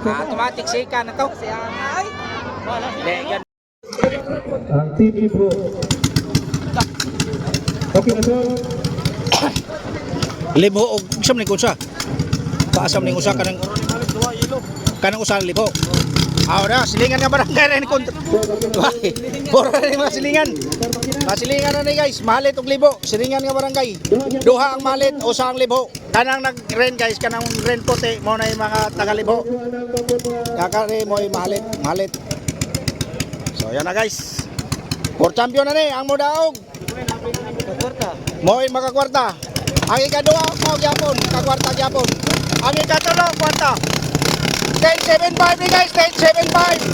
Automatic sika na to. Legan. Ang Team Libro. Okay na, sir. Libo og sam ni kunsa. Paasam ning usa kanang kanang usa libo. Ahora, silingan nga barangay rin kontra. Puro rin mga silingan. Mga silingan na ni, guys, mahalit og libo. Silingan nga barangay. Duha ang mahalit, usa ang libo. Kanang nag-rent, guys, kanang rent puti mo na yung mga taga-libo. Kakari mo ay mahalit, mahalit. So yan na, guys. For champion na ni ang modaog. Mo'y makakwarta. Ang ikaduha mo gyapon, kakwarta gyapon. Ang ikatulo kwarta. 10.75 ni, guys, 10.75.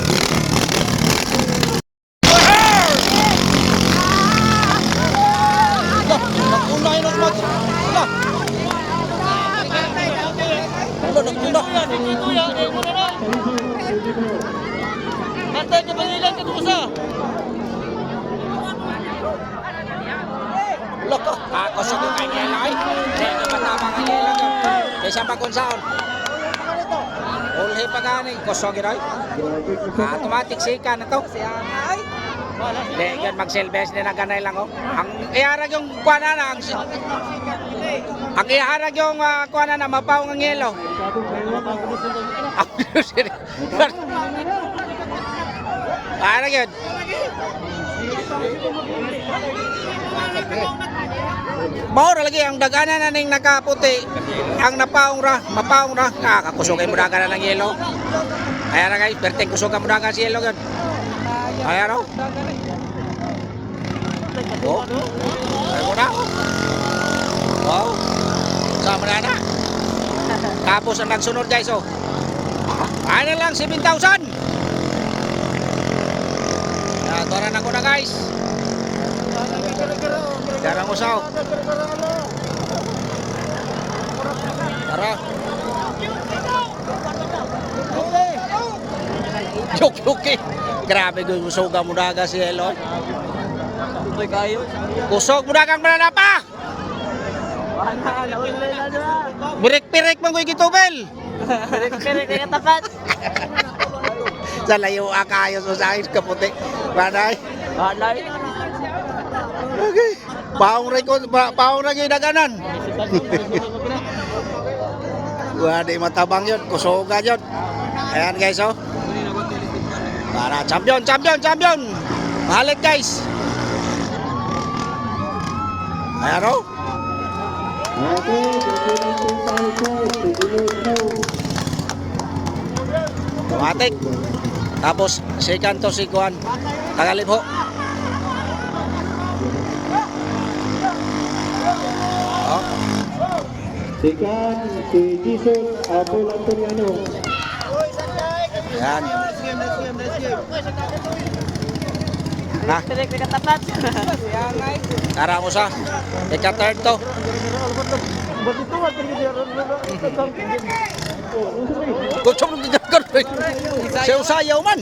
Naguna yun ang mag. Wala. Wala, naguna. Antay ka panilan ka sa. Wala ka. Ako sa kong kanyela ay. Hindi ka matamang kanyela ka. Kaysa pa kung saan. Ulhi pa gani. Kusog yun ay. Automatic sika na to. Hindi, yan magsilbes na ganay lang oh. Ang iharag yung kuana na ang iharag yung kuana na mapaw ang yelo. Para yun. Mao ra lagi ang dagana na ning nakaputi. Ang napaong ra, mapaong ra. Nakakusog ay mudagan na ng yelo. Ayan na, guys, perteng kusog ang mudagan si yelo gyud. Ayan oh. Oh. Ay mo na. Oh. Oh. Sama na na. Tapos ang nagsunod, guys, oh. Ano lang 7,000. Ya, tuwaran ako na, guys. Darang usaw. Tara. Joke, joke. Grabe ko kusog mo daga si Elon. Uy kayo. Kusog mo dagang mananapa. Wala na ulay na na. Birik-pirik man ko gitubel. Kere kaya tapat. Sa layo akayo sa akin kaputi. Manay. Wala. Okay. Paong rin ko, paong ra gyud daganan. Wala di matabang yun, kusoga yun. Ayan, guys, oh. Para champion, champion, champion. Mahalit, guys. Ayan oh. Okay, 29.5, Tumatik. Tapos second to si Juan. Tagalibho. Oh, Second, si Jesus Abel Antoniano. Ayan. Ha? Kere kaya tapat. Tara mo sa. Ika third to. Kutsong nagkakar. Siya usayaw man.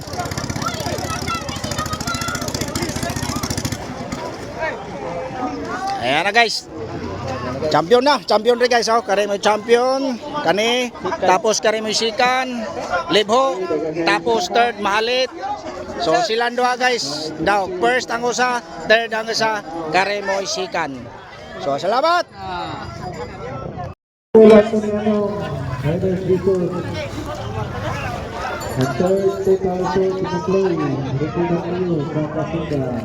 Ayan na, guys. Champion na, champion rin, guys. Oh, kare mo champion, kani, tapos kare mo sikan, libho, tapos third mahalit. So silang duha, guys. Daw, first ang usa, third ang isa, kare mo sikan. So salamat. Abel Antoniano, Riders Jesus. And third, total short in the play. Rico Danilo, Kakasunda.